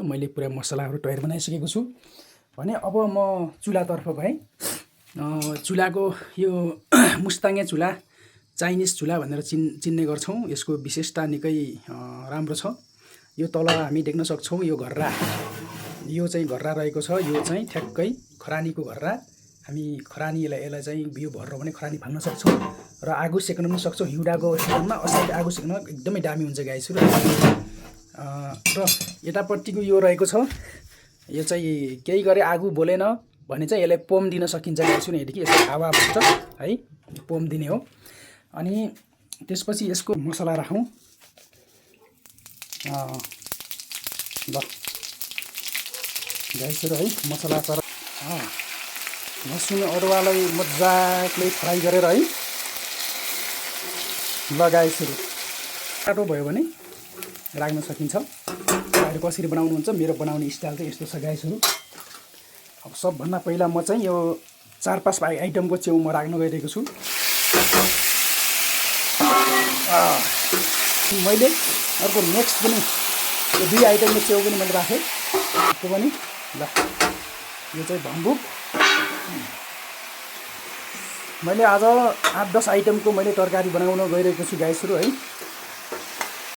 मैले पुरा मसलाहरू तयार बनाइसकेको छु भने अब म चुलातर्फ गएँ। चुलाको यो मुस्ताङ्गे चुला, चाइनिज चुला भनेर चिन्ने गर्छौँ। यसको विशेषता निकै राम्रो छ। यो तल हामी देख्न सक्छौँ, यो घर्रा, यो चाहिँ घर्रा रहेको छ। यो चाहिँ ठ्याक्कै खरानीको घर्रा। हामी यसलाई चाहिँ बिउ भर्रो भने खरानी फाल्न सक्छौँ र आगो सेक्न पनि सक्छौँ। हिउँदाको सिजनमा असाइड आगो सेक्न एकदमै दामी हुन्छ गाइसहरू। र यतापट्टिको यो रहेको छ, यो चाहिँ केही गरे आगो बोलेन भने चाहिँ यसलाई पोम दिन सकिन्छ गाइसहरू। यहाँदेखि यसको हावा बस्छ है, पोम दिने हो। अनि त्यसपछि यसको मसला राखौँ। ल गाइसहरू है, मसला तर लसुन अदुवालाई मजाले फ्राई गरेर है। ल गाइसहरू, काटो भयो भने राख्न सकिन्छ। तपाईँहरू कसरी बनाउनुहुन्छ, मेरो बनाउने स्टाइल चाहिँ यस्तो छ गाइसहरू। अब सबभन्दा पहिला म चाहिँ यो 4-5 आइटमको च्याउ म राख्न गइरहेको छु। मैले अर्को नेक्स्ट पनि यो 2 आइटमको च्याउ पनि मैले राखेँ। त्यो पनि ल, यो चाहिँ भम्बुक। मैले आज 8-10 आइटमको मैले तरकारी बनाउन गइरहेको छु गाइसहरू है।